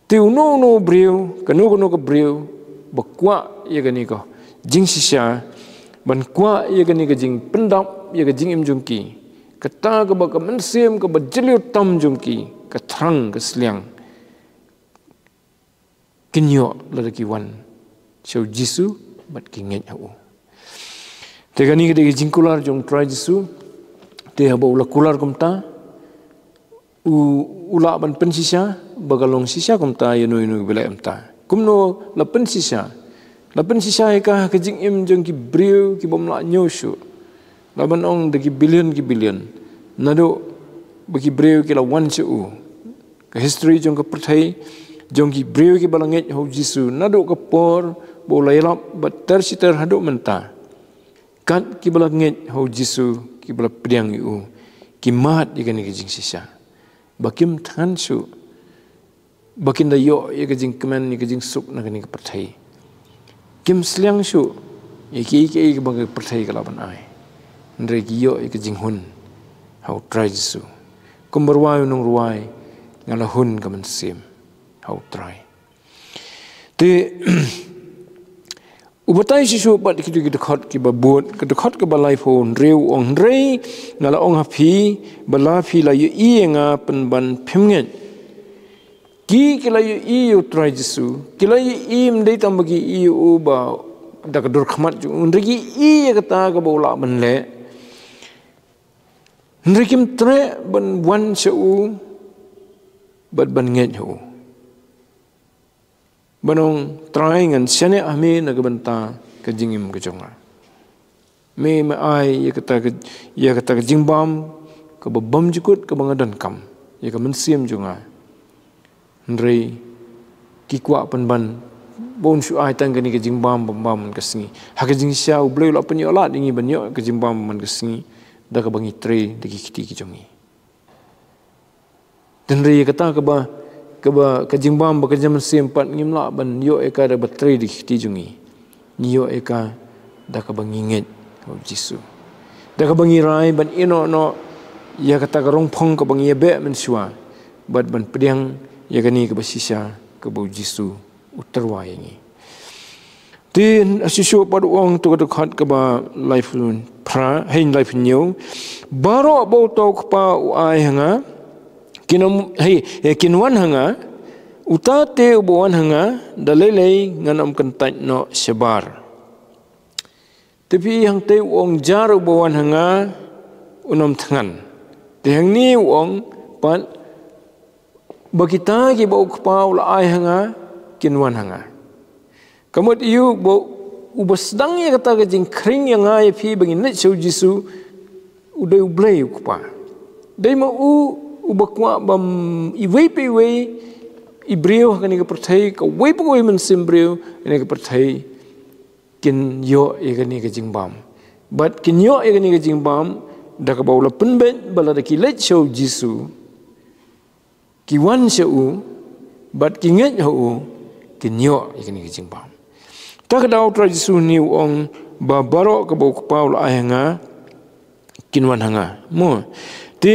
Te uno uno u briew, kano kano ka briew ba kwah ïa kane ka jingshisha, ban kwah ïa kane ka jingpyndap ïa ka jingim jong ki, kata kaba ka mynsiem kaba jylliew tam jong ki ka thrang ka sliang, kin ïoh lada ki wan sha u Jisu bad ki ngeit ha u. Te kane ka dei ka jingkular jong u Trai Jisu. Te haba u la kular kumta, u, u lah ban pynshisha ba ka long shisha kumta ïa uno uno uba leh kumta. Kumno la pynshisha? La pynshisha ïa ka ha ka jingim jong ki briew ki bym lah ñiew shuh. La ban ong da ki billion ki billion. Naduh ba ki briew ki la wan sha u. Ka history jong ka pyrthei, jong ki briew kiba la ngeit ha u Jisu, naduh ka por ba u la ïalap bad ter shi ter haduh mynta. Kat kiba la ngeit ha u Jisu, kiba la pdiang ïa u, ki mad ïa kane ka jingshisha. Ba kim thngan shuh, ba kin da ïoh ïa ka jingkmen, ïa ka jingsuk na kane ka pyrthei. Kim sliang shuh ïa kiei kiei kiba ka pyrthei ka lah ban ai. Hynrei ki ïoh ïa ka jinghun ha u Trai Jisu. Kumba rwai u nongrwai, nga la hun ka mynsiem ha u Trai. Te u batai shisha pat kito ki dkhot kiba bud, ka dkhot kaba laiphew hynriew u ong, hynrei nga la ong ha phi ba la phi la ïohi ïa nga pynban phim ngeit. Ki, ki la ïohi ïa u Trai Jisu, ki la ïohi, ym dei tang ba ki ïohi ïa u ba da ka dur khmat jong u, hynrei ki ïohi ïa kata kaba u lah ban leh. Hynrei kim treh ban wan sha u bad ban ngeit ha u, ban ong, Trai, ngan shaniah ha me na ka bynta ka jingim ka jong nga. Me, me ai ïa kata ka, ïa kata ka jingbam kaba bymjukut kaba nga donkam ïa ka mynsiem jong nga. Hynrei ki kwah pynban ba un shu ai tang kane ka jingbam bym bam man ka sngi. Ha ka jingshisha U Blei u la pynïoh lad ïa ngi ban ïoh ka jingbam man ka sngi da kaba ngi trei da ki kti ki jong ngi. Hynrei ïa kata kaba, kaba ka jingbam ba ka jingmynsiem pat ngim lah ban ïoh ïa ka da kaba trei da ki kti jong ngi. Ngi ïoh ïa ka da kaba ngi ngeit ha u Jisu, da kaba ngi rai ban ïehnoh noh ïa kata ka rongphong kaba ngi ïa beh mynshuwa bad ban pdiang ïa kane kaba shisha kaba u Jisu u tyrwa ïa ngi. Te shisha pat u ong, to ka dkhot kaba laiphew phra, hynrei laiphew hynñiew, baroh ba uta u Kpa u ai ha nga kin ym, hei, eh, kin wan ha nga. Uta te uba wan ha nga, da lei lei ngan ym kyntait noh shabar. Te phi, hangtei u ong, jar uba wan ha nga un ym thngan. Te hangne u ong pat ba kita kiba u Kpa u la ai ha nga kin wan ha nga. Ka mut ïa u ba, uba sdang ïa kata ka jingkhring ïa nga ïa phi ba ngin leit sha u Jisu, u dei U Blei u Kpa. Dei ma u uba kwah ba iwei pa iwei i briew ha kane ka pyrthei, kawei pa kawei mynsiem briew ha kane ka pyrthei, kin ïoh ïa kane ka jingbam. Bad kin ïoh ïa kane ka jingbam da kaba u la pynbeit ba lada ki leit sha u Jisu, ki wan sha u bad ki ngeit ha u, kin ïoh ïa kane ka jingbam. Ta ka daw u Trai Jisu une u ong ba baroh kaba u Kpa u la ai ha nga kin wan ha nga. Mo. Te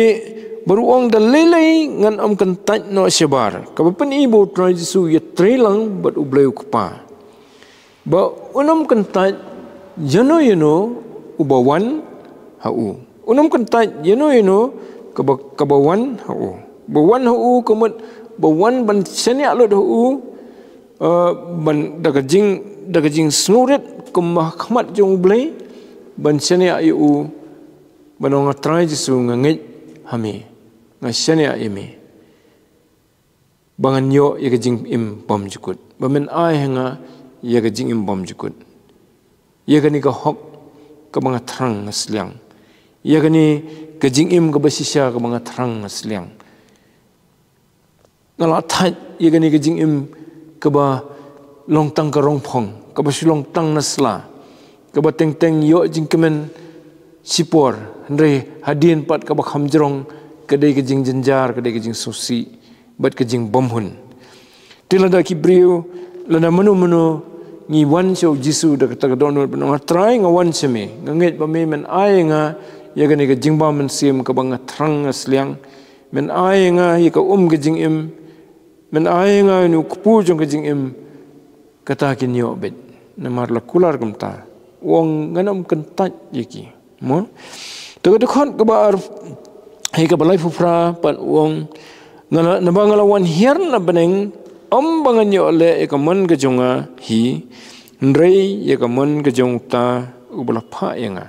bad u ong, da lei lei ngan ym kyntait noh shabar. Kaba pyni ba u Trai Jisu u ïatrei lang bad U Blei u Kpa. Ba un ym kyntait ïano ïano uba wan ha u. Un ym kyntait ïano ïano kaba, kaba wan ha u. Ba wan ha u ka mut ba wan ban shaniah lut ha u, eh, ban da ka jing, da ka jingsngewrit kumba ha khmat jong U Blei, ban shaniah ïa u, ban ong, A Trai Jisu, nga ngeit ha me, nga shaniah ïa me, ba ngan ïoh ïa ka jingim bymjukut, ba men ai ha nga ïa ka jingim bymjukut, ïa kane ka hok kaba nga thrang nga sliang, ïa kane ka jingim kaba shisha kaba nga thrang nga sliang. Nga la thait ïa kane ka jingim kaba long tang ka rongphong, kaba shu long tang na sla, kaba teng teng ïoh jingkmen shipor, hynrei hadien pat kaba kham jrong ka dei ka jingjynjar, ka dei ka jingsngewsih bad ka jingbymhun. Te lada ki briew, lada mano mano, ngi wan sha U Jisu da kata ka dohnud ban ong, A Trai, nga wan sha me, nga ngeit ba me men ai ïa nga ïa kane ka jingbym mynsiem kaba nga thrang nga sliang, men ai ïa nga ïa ka um ka jingim, men ai ïa nga ïa u kpu jong ka jingim, kata kin ïoh beit. Namar la kular kumta, u ong, ngan ym kyntait ïa ki. Mo? Te ka dkhot kaba ar, hi kaba laiphew phra pat u ong, nga la, naba nga la wan hiar na bneng, ym ba ngan ïoh leh ïa ka mon ka jong nga hi, hynrei ïa ka mon ka jong uta uba la phah ïa nga.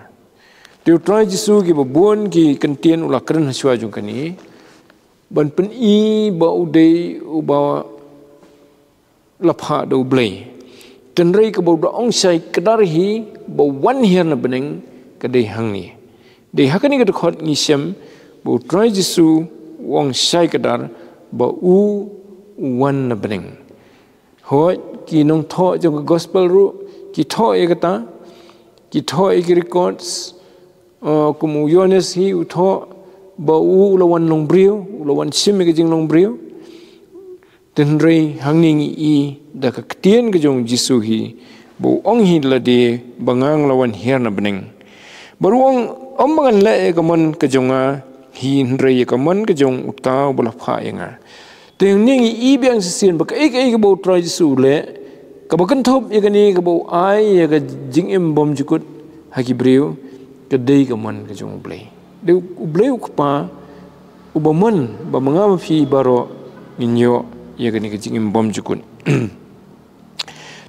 Te U Trai Jisu kiba bun ki ktien u la kren hashwa jong kane, ban pyni ba u dei uba la phah da U Blei. Hynrei kaba u da ong shai kdar hi ba wan hiar na bneng ka dei hangne. Dei ha kane ka dkhot ngi shem ba U Trai Jisu u ong shai kdar ba u, u wan na bneng. Hooid, ki nongthoh jong ka gospel ruh ki thoh ïa kata, ki thoh ïa ki records, uh, kum u Ïoannis hi u thoh ba u, u la wan long briew, u la wan shim ïa ka jinglong briew. Hynrei hangne ngi i da ka ktien ka jong U Jisu hi, ba u ong hi da lade ba nga nga la wan hiar na bneng. Bad u ong, ym ba ngan leh ïa ka mon ka jong nga hi, hynrei ïa ka mon ka jong uta uba la phah ïa nga. Te hangne ngi i biang shisien ba kaei kaei kaba U Trai Jisu u leh, kaba kynthup ïa kane kaba u ai ïa ka jingim bymjukut ha ki briew, ka dei ka mon ka jong U Blei. Dei U Blei U Kpa uba mon ba ma nga ma phi baroh ngin ïoh ïa kane ka jingim bymjukut.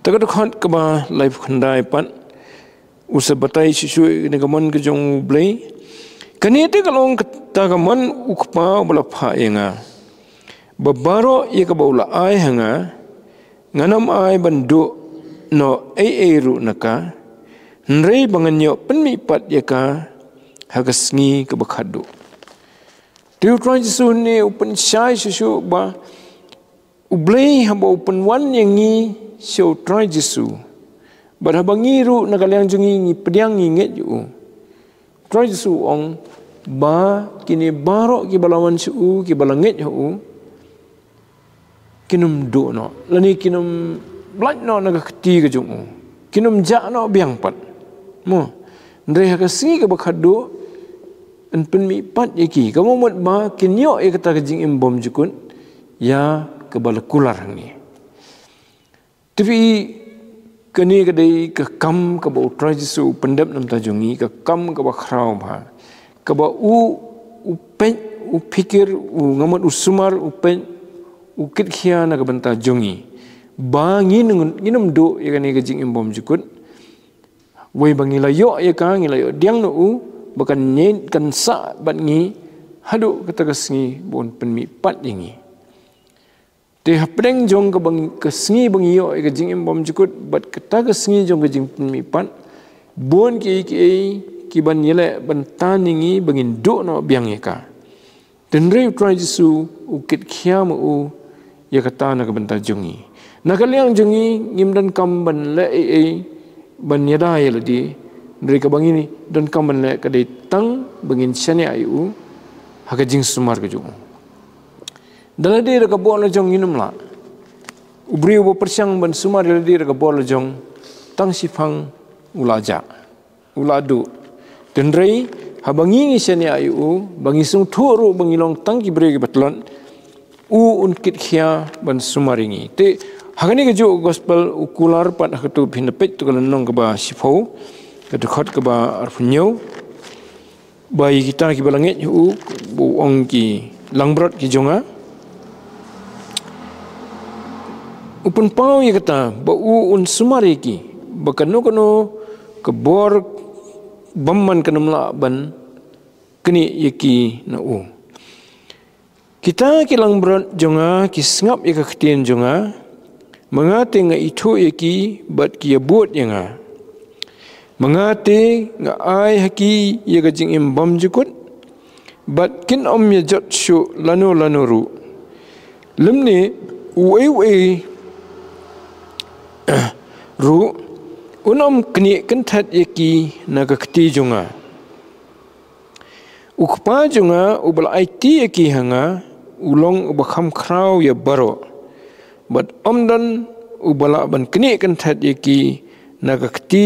Te ka dkhot kaba laiphew khyndai pat, u sa batai shuh shuh ïa kane ka mon ka jong U Blei. Kane te ka long kata ka mon U Kpa uba la phah ïa nga, ba baroh ïa kaba u la ai ha nga, ngan ym ai ban duh noh ei ei ruh na ka, hynrei ba ngan ïoh pynmih pat ïa ka ha ka sngi kaba khatduh. Te U Trai Jisu hangne u pynshai shuh shuh ba U Blei haba u pynwan ïa ngi sha U Trai Jisu, bad haba ngi ruh na ka liang jong ngi ngi pdiang, ngi ngeit ïa u, U Trai Jisu u ong ba kine baroh kiba la wan sha u, kiba la ngeit ha u, kin ym duh noh, lane kin ym lait noh na ka kti ka jong u, kin ym jah noh biang pat. Mo, hynrei ha ka sngi kaba khatduh yn pynmih pat ïa ki. Ka mut ba kin ïoh ïa kata ka jingim bymjukut ïa kaba la kular hangne. Te phi, kane ka dei ka kam kaba U Trai Jisu u pyndep na ka bynta jong ngi, ka kam kaba khraw bha, kaba u, u peit, u phikir, u, nga mut u sumar, u peit, u kitkhia na ka bynta jong ngi, ba ngin, ngin ym duh ïa kane ka jingim bymjukut. Wei ba ngi la ïoh ïa ka, ngi la ïoh pdiang na u, ba kan ïeng, kan sah bad ngi haduh kata ka sngi ba un pynmih pat ïa ngi. Te hapdeng jong ka bang, ka sngi ba ngi ïoh ïa ka jingim bymjukut bad kata ka sngi jong ka jingpynmih pat, bun kiei kiei kiban ïaleh ban tan ïa ngi ba ngin duh noh biang ïa ka. Hynrei U Trai Jisu u kitkhia ma u ïa kata na ka bynta jong ngi. Na ka liang jong ngi ngim donkam ban leh ei ei ban ïada ïa lade. Hynrei kaba ngi donkam ban leh ka dei tang ba ngin shaniah ïa u ha ka jingsumar ka jong u. Da lade da ka bor la jong ngin ym lah. U briew uba pyrshang ban sumar ïa lade da ka bor la jong, tang shiphang u la jah, u la duh. Hynrei haba ngi, ngi shaniah ïa u, ba ngi sngewthuh ruh ba ngi long tang ki briew kiba tlot, u un kitkhia ban sumar ïa ngi. Te ha kane kajuh ka gospel u kular pat ha katu, phin da peit tu ka lynnong kaba shiphew, ka dkhot kaba arphew hynñiew. Ba ïa kita kiba la ngeit ha u, ba u ong, ki langbrot ki jong nga, U pynpaw ïa kata ba u un sumar ïa ki, ba kano kano ka bor bymman kan ym lah ban knieh ïa ki na u. Kita ki langbrot jong nga ki sngap ïa ka ktien jong nga, ma nga te nga ithuh ïa ki bad ki ïabud ïa nga. Ma nga te nga ai ha ki ïa ka jingim bymjukut, bad kin ym ïa jot shuh lano lano ruh. Lymne uei uei ruh un ym knieh kynthet ïa ki na ka kti jong nga. U Kpa jong nga uba la aiti ïa ki ha nga, u long uba kham khraw ïa baroh, bad ym don uba lah ban knieh kynthet ïa ki na ka kti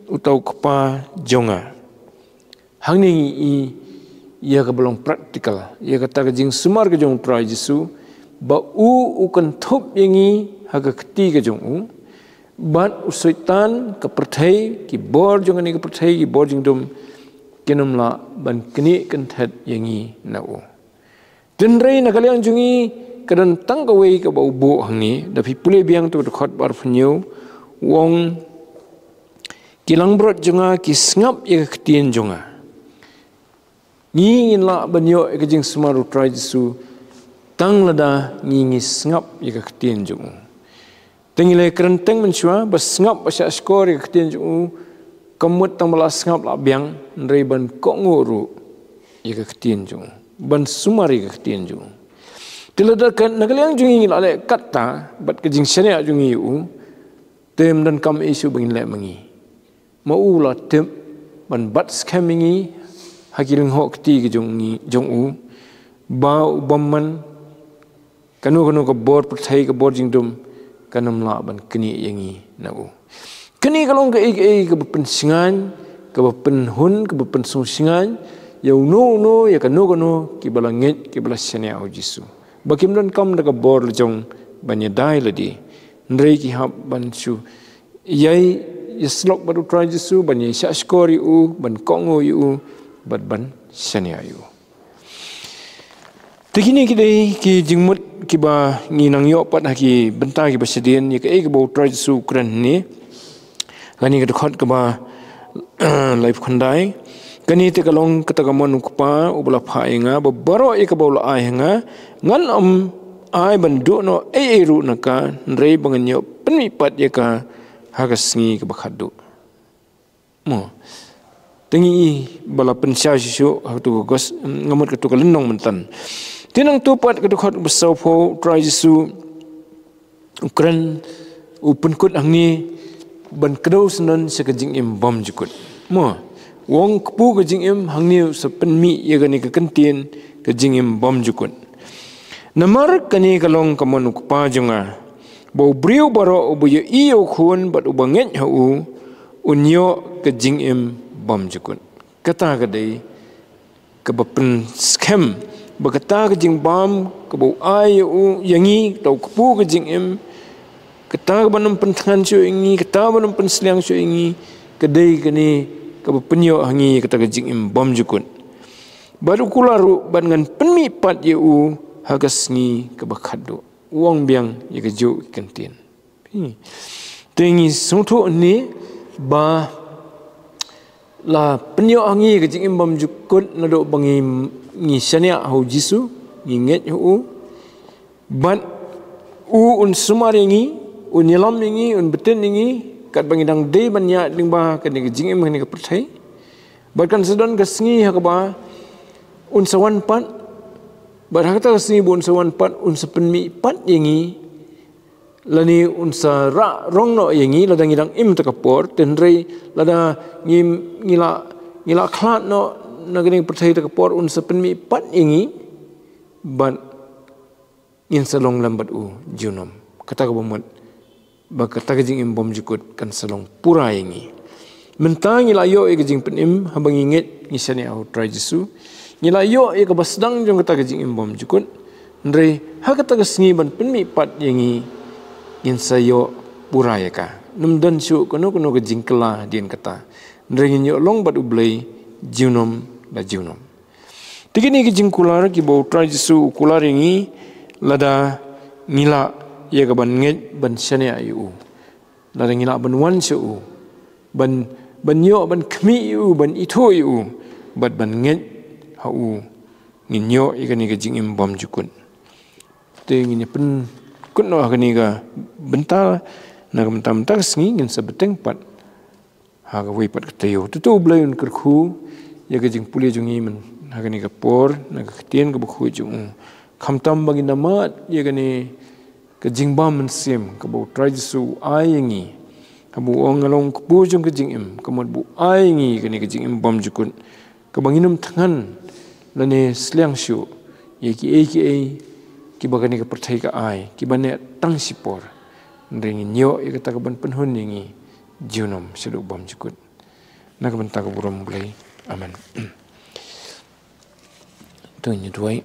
uta u Kpa jong nga. Hangne ngi i ïa kaba long practical, ïa kata ka jingsumar ka jong U Trai Jisu, ba u u kynthup ïa ngi ha ka kti ka jong u, bad u Soitan, ka pyrthei, ki bor jong kane ka pyrthei, ki bor jingdum, kin ym lah ban knieh kynthet ïa ngi na u. Hynrei na ka liang jong ngi ka don tang kawei kaba u buh hangne, da phi pule biang to ka dkhot ba arphew hynñiew, u ong, ki langbrot jong nga ki sngap ïa ka ktien jong nga. Ngi ngin lah ban ïoh ïa ka jingsumar U Trai Jisu tang lada ngi ngi sngap ïa ka ktien jong u. Te ngi la kren teng mynshuwa, ba sngap ba shahshkor ïa ka ktien jong u, kam mut tang ba la sngap la biang, hynrei ban kohnguh ruh ïa ka ktien jong u, ban sumar ïa ka ktien jong u. Te lada ka, na ka liang jong ngi ngi la leh katta bad ka jingshaniah jong ngi ïa u, te ym donkam ei shuh ba ngin leh ma ngi. Ma u la tip ban bat skhem ïa ngi ha ki lyngngoh kti ka jong ngi, jong u, ba u bymman, kano kano ka bor pyrthei, ka bor jingdum, kan ym lah ban knieh ïa ngi na u. Kane ka long kaei kaei kaba pynshngaiñ, kaba pynhun, kaba pynsngewshngaiñ ïa uno uno, ïa kano kano kiba la ngeit, kiba la shaniah ha U Jisu, ba kim donkam da ka bor la jong ban ïada ïa lade, hynrei ki hap ban shu ïai ïasyllok bad U Trai Jisu, ban ïai shahshkor ïa u, ban kohnguh ïa u, bad ban shaniah ïa u. Te kine ki dei ki jingmut kiba ngi nang ïoh pat ha ki bynta kiba shadien, ïa kaei kaba U Trai Jisu u kren hangne. Kane ka dkhot kaba laiphew khyndai. Kane te ka long kata ka mon U Kpa uba la phah ïa nga, ba baroh ïa kaba u la ai ha nga, ngan ym ai ban duh noh ei ei ruh na ka, hynrei ba ngan ïoh pynmih pat ïa ka ha ka sngi kaba khatduh. Mo. Te ngi i ba la pynshai shisha ha kato ka gos, nga mut kato ka lynnong mynta. Te nangta pat kato ka dkhot ba sawphew, U Trai Jisu u kren, u pynkut hangne ban kdew syndon sha ka jingim bymjukut. Mo. U ong kpu ka jingim, hangne u sa pynmih ïa kane ka kyntien ka jingim bymjukut. Namar kane ka long ka mon U Kpa jong nga, ba u briew baroh uba ïohi ïa u Khun bad uba ngeit ha u, un ïoh ka jingim bymjukut. Kata ka dei kaba pynskhem ba kata ka jingbam kaba u ai ïa u, ïa ngi, kata u kpu ka jingim, kata kaba nym pynthngan shuh ïa ngi, kata kaba nym pynsliang shuh ïa ngi, ka dei kane kaba pynïoh ha ngi ïa kata ka jingim bymjukut. Bad u kular ruh, bad ngan pynmih pat ïa u ha ka sngi kaba khatduh. U ong biang ïa kajuh ki kyntien. Te ngi sngewthuh hangne ba la pynïoh ha ngi ka jingim bymjukut naduh ba ngi, ngi shaniah ha U Jisu, ngi ngeit ha u. Bad u un sumar ïa ngi, un ïalam ïa ngi, un btin ïa ngi, katba ngi dang dei ban ïaid lyngba kane ka jingim kane ka pyrthei. Bad kan sa don ka sngi ha kaba un sa wan pat, bad ha kata ka sngi ba un sa wan pat, un sa pynmih pat ïa ngi, lane un sa rah rong noh ïa ngi, lada ngi dang im ta ka por, hynrei lada ngi, ngi la, ngi la khlad noh na kane ka pyrthei ta ka por, un sa pynmih pat ïa ngi, bad ngin sa long lem bad u junom. Kata kaba mut ba kata ka jingim bymjukut kan sa long pura ïa ngi. Mynta ngi la ïoh ïa ka jingpynim haba ngi ngeit, ngi shaniah ha U Trai Jisu. Ngi la ïoh ïa kaba sdang jong kata ka jingim bymjukut. Hynrei ha kata ka sngi ban pynmih pat ïa ngi, ngin sa ïoh pura ïa ka. Nym don shuh kano kano ka jingkylla hadien kata. Hynrei ngin ïoh long bad U Blei junom la junom. Te kine ki jingkular kiba U Trai Jisu u kular ïa ngi, lada ngi la ïa ka ban ngeit ban shaniah ïa u. Lada ngi lah ban wan sha u, ban, ban ïoh ban khmih ïa u, ban ithuh ïa u, bad ban ngeit ha u, ngin ïoh ïa kane ka jingim bymjukut. Te ngin ïa pynkut noh ha kane ka bynta, na ka bynta mynta ka sngi ngin sa bteng pat ha kawei pat ka taïew. Te to U Blei un kyrkhu ïa ka jingpule jong ngi mynta ha kane ka por na ka ktien kaba khuid jong u. Khamtam ba ngin da mad ïa kane ka jingbym mynsiem kaba U Trai Jisu u ai ïa ngi, kaba u ong, nga long kpu jong ka jingim, ka mut ba u ai ïa ngi kane ka jingim bymjukut, kaba ngin ym thngan lane sliang shuh ïa kiei kiei kiba kane ka pyrthei ka ai, kiba neh tang shipor. Hynrei ngin ïoh ïa kata ka ban pynhun ïa ngi junom shaduh bymjukut. Na ka bynta ka burom U Blei. Amen. To ngin ïa duwai.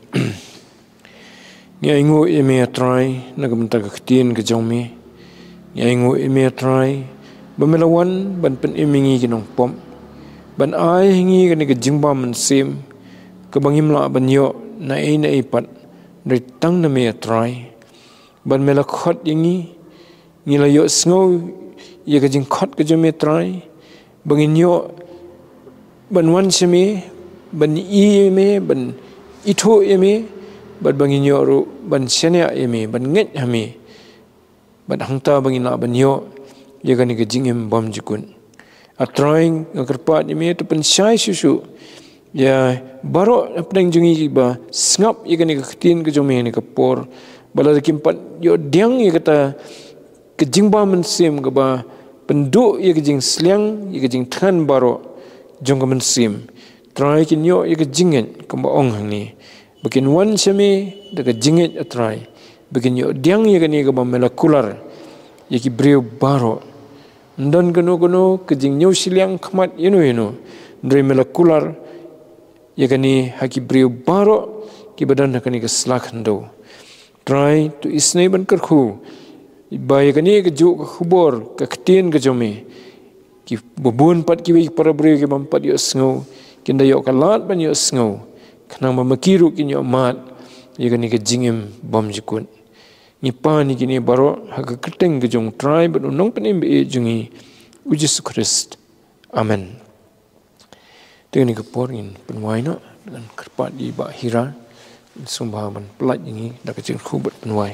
Ngi ainguh ïa me, A Trai, na ka bynta ka ktien ka jong me. Ngi ainguh ïa me, A Trai, ba me la wan ban pynim ïa ngi ki nongpop, ban ai ha ngi kane ka jingbym mynsiem kaba ngim lah ban ïoh naei naei pat, hynrei tang na me, A Trai. Bad me la khot ïa ngi, ngi la ïohsngew ïa ka jingkhot ka jong me, A Trai, ba ngin ïoh ban wan sha me, ban ïohi ïa me, ban ithuh ïa me, bad ba ngin ïoh ruh ban shaniah ïa me, ban ngeit ha me. Bad hangta ba ngin lah ban ïoh ïa kane ka jingim bymjukut. A Trai, nga kyrpad ïa me, to pynshai shuh shuh ïa baroh hapdeng jong ngi kiba sngap ïa kane ka ktien ka jong me ha kane ka por, ba lada kim pat ïoh pdiang ïa kata ka jingbym mynsiem kaba pynduh ïa ka jingsliang, ïa ka jingthngan baroh jong ka mynsiem, Trai, kin ïoh ïa ka jingngeit kumba ong hangne, ba kin wan sha me da ka jingngeit, A Trai, ba kin ïoh pdiang ïa kane kaba me la kular ïa ki briew baroh. Ym don kano kano ka jingñiew shiliang khmat ïano ïano, hynrei me la kular ïa kane ha ki briew baroh kiba don ha kane ka sla khyndew. Trai, to isynei ban kyrkhu ba ïa kane kajuh ka khubor, ka ktien ka jong me, kiba bun pat kiwei ki para briew ki bym pat ïohsngew, kin da ïoh ka lad ban ïohsngew, khnang ba ma ki ruh kin ïoh mad ïa kane ka jingim bymjukut. Ngi pan ïa kine baroh ha ka kyrteng ka jong U Trai bad U Nongpynim ba ïeit jong ngi, U Jisu Khrist. Amen. Te ha kane ka por ngin pynwai noh, ngan kyrpad ïa i Bah Hira, sngewbha ban pyllait ïa ngi da ka jingkyrkhu bad pynwai.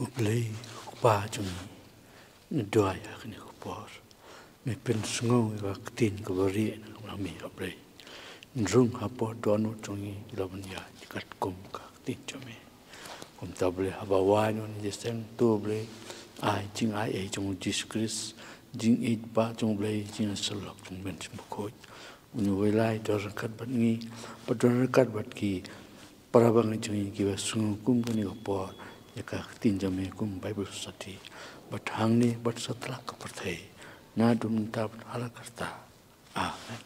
U Blei, U Kpa jong ngi, ngi duwai ha kane ka por. Me pynsngew ïa ka ktien kaba rieh na ka bynta me, A Blei. Ngi rung ha pdeng dohnud jong ngi, la ban ïaid katkum ka ktien jong me. Kumta Blei, haba wai noh na ka jingïaseng, to Blei, ai jingaiei jong U Jisu Khrist, jingïeit ba jong U Blei, jingïasyllok jong U Mynsiem Bakhuid, un ïa wai lai, don ryngkat bad ngi, bad don ryngkat bad ki para bangeit jong ngi kiba sngew kum kane ka por ïa ka ktien jong me kum Bible study, bad hangne bad satlak ka pyrthei, naduh mynta bad hala karta. Amen.